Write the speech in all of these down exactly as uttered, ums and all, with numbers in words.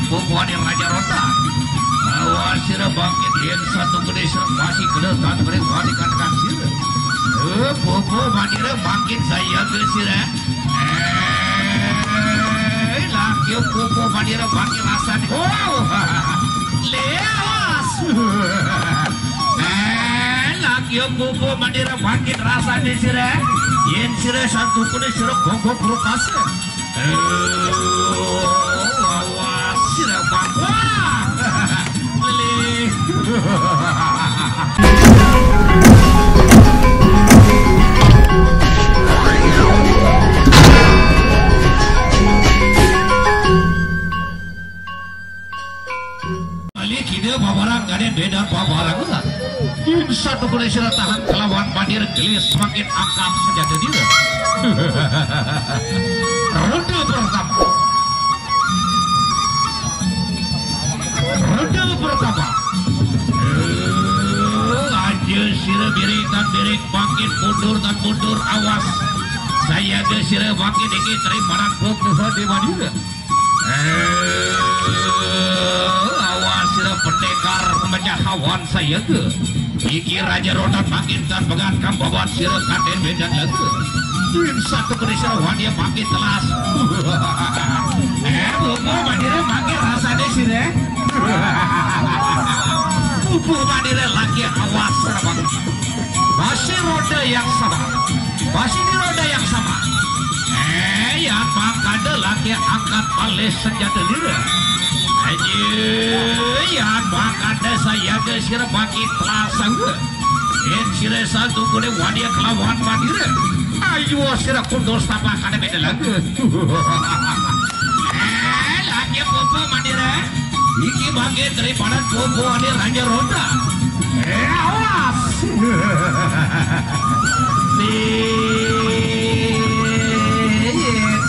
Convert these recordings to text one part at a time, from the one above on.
Pupuan Raja Rota. Awas sira bangkit yen satu gede sira masih gede tan beri wani katakan sira. Eh, pupu mandira bangkit saya ke sira. Eh, laki pupu mandira bangkit rasane. Wow. Lewas. Eh, laki pupu mandira bangkit rasane sira. Yen sira satu gede sira gogok rukase. Eh, awas, sira bangkit. Wah! Lele. Balik kita babarang, kadén beda babarang lah. Yen satu kali sira tahan kelawan banjir gelis semakin angkat senjata dira. Ronde pertama. Ronde pertama. Eh, aja sira birik tan birik bangkit mundur tan mundur awas. Saya ke sira bangkit iki terima pupuhan di Madura. Eh, awas sira pendekar pemecah hawan sayaga. Iki Raja Rotan makin tan pegat kambawan sira kadén medan laga. Tim satu Indonesia wani makin telas. Eh, buku mandira makin rasane sira. Buku mandira lagi awas sira bang. Masih roda yang sama. Masih di roda yang sama. Eh, yan makada lagi angkat malih senjata lira. Aja, yan makada saya ke sira bagi pelasang. Yen sira satu kuning wani kelawan mandira. Ayo sira kundur sapa kada beda lagu. Eh, lagi popo mandira. Iki bangkit daripada kubu ane Raja Ronda. Eh, awas. Nih,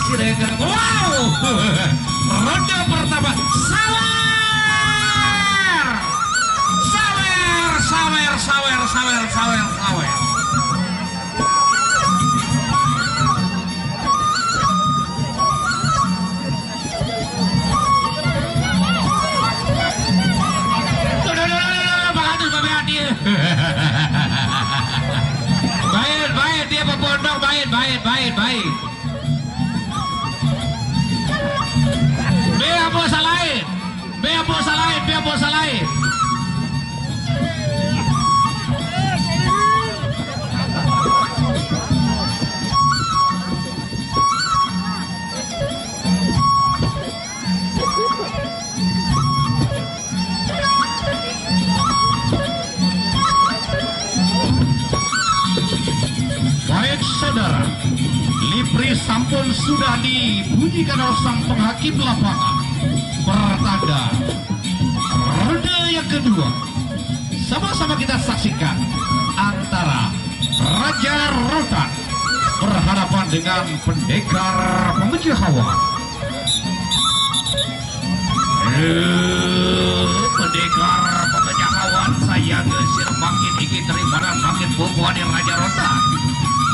Siregar. Wow. Ronde pertama. Sawer. Sawer, sawer, sawer, sawer, sawer, sawer. Baik, baik, dia berpondok, baik, baik, baik, baik. Be apa salahin? Be apa salahin? Be apa salahin? Baik saudara, lipri sampun sudah dibunyikan oleh sang penghakim lapangan. Pertanda ronde yang kedua. Sama-sama kita saksikan antara Raja Rotan berhadapan dengan pendekar pemecah hawa. Eh, pendekar pemecah hawan saya gesir bangkit iki terima bangkit bubuhan yang Raja Rotan.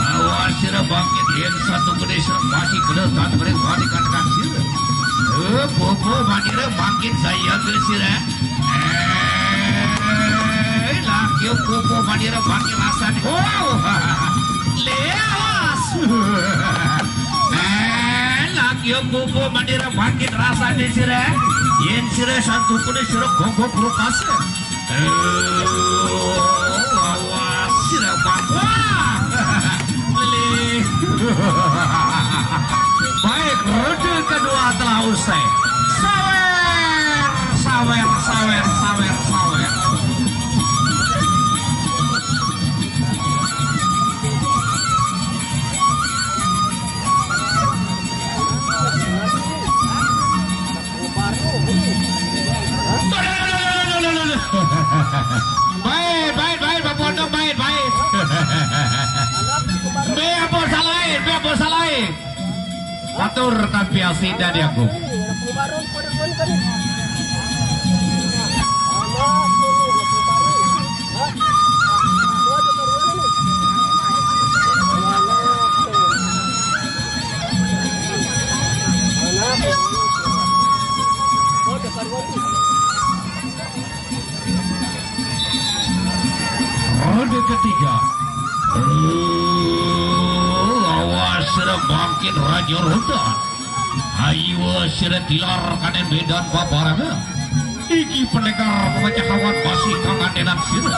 Awas sira bangkit yen satu gede sira masih gede tan beri wani katakan sira. Eh, bubu mandira bangkit saya gesir. Eh, lagi bubu mandira bangkit rasane. Wow. Lewas. Eh, lagi bubu mandira bangkit rasane sira. Yen sira satu kuning sira gogok rukase. Eh, awas sira bangkit. Wah. Lele. Baik, ronde kedua telah usai. Sawer, sawer, sawer, sawer, sawer. Baik, baik, baik, Bapak Pondok, baik, baik. Be apa salahin, be apa salahin. Atur tampiasi dan diagung. Raja Ronda. Ayo sira tilar kana medan paparangan. Iki pendekar pemecah hawan masih kangandenan sira.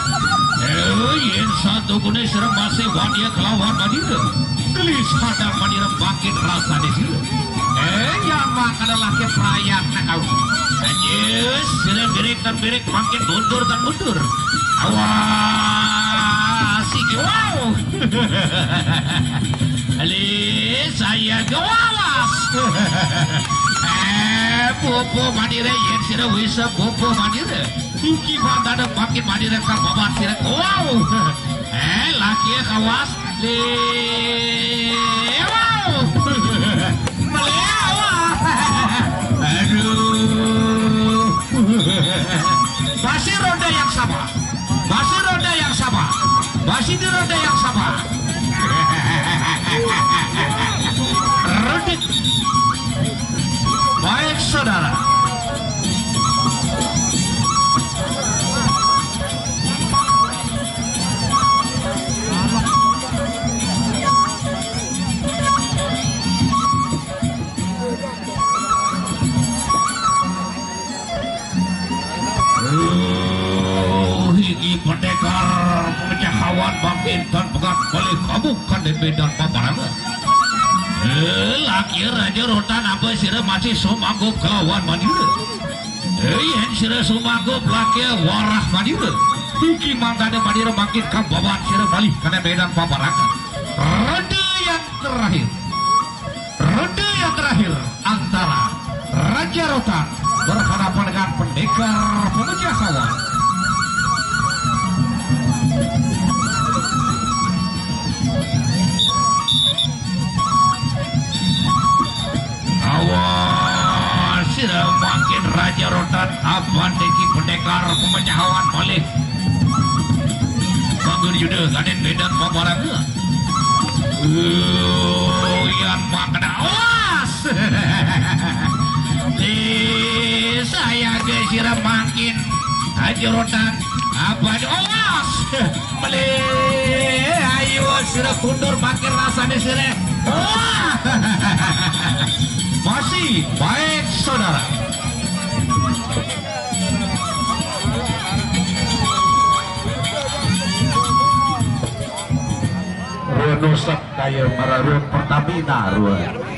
Eh, yen satungune sira masih wani kelawan Madira. Gelis hadang Madira bangkit rasane sira. Eh, yang makan lelaki perayaan kau. Anjir, sira birik dan birik bangkit mundur dan mundur. Awas, iki wow. Alis, saya gawas. Eh, pupu Madira, yen sira wisa pupu Madira. Iki bandane bangkit Madira ka babat sira. Wow. Eh, laki kawas. Le, wow. Melewa. Aduh. Masih ronda yang sama. Masih ronda yang sama. Masih di ronda yang sama. Ronda. Baik, saudara. Oh, iki pendekar pemecah hawan bangkit dan pegat balik kabuk kandebe dan paparangan. Eh, laki Raja Rotan apa sira masih sumanggup kelawan Madira? Eh, yen sira sumanggup laki warah Madira. Iki mangkane Madira bangkit ka babat sira balik kana medan paparangan. Ronde yang terakhir. Ronde yang terakhir antara Raja Rotan berhadapan dengan pendekar pemecah hawan. Awas, sira mangkin Raja Rotan aban iki pendekar pemecah hawan malih. Bangun Yuda kaden medan paparangan. Uh, yan makna awas. Di saya ge sira mangkin Raja Rotan aban awas. Melih, ayo sira kundur makin rasane sira. Wah. Masih baik, saudara. Runusak kaya mararuh Pertamina, ruh.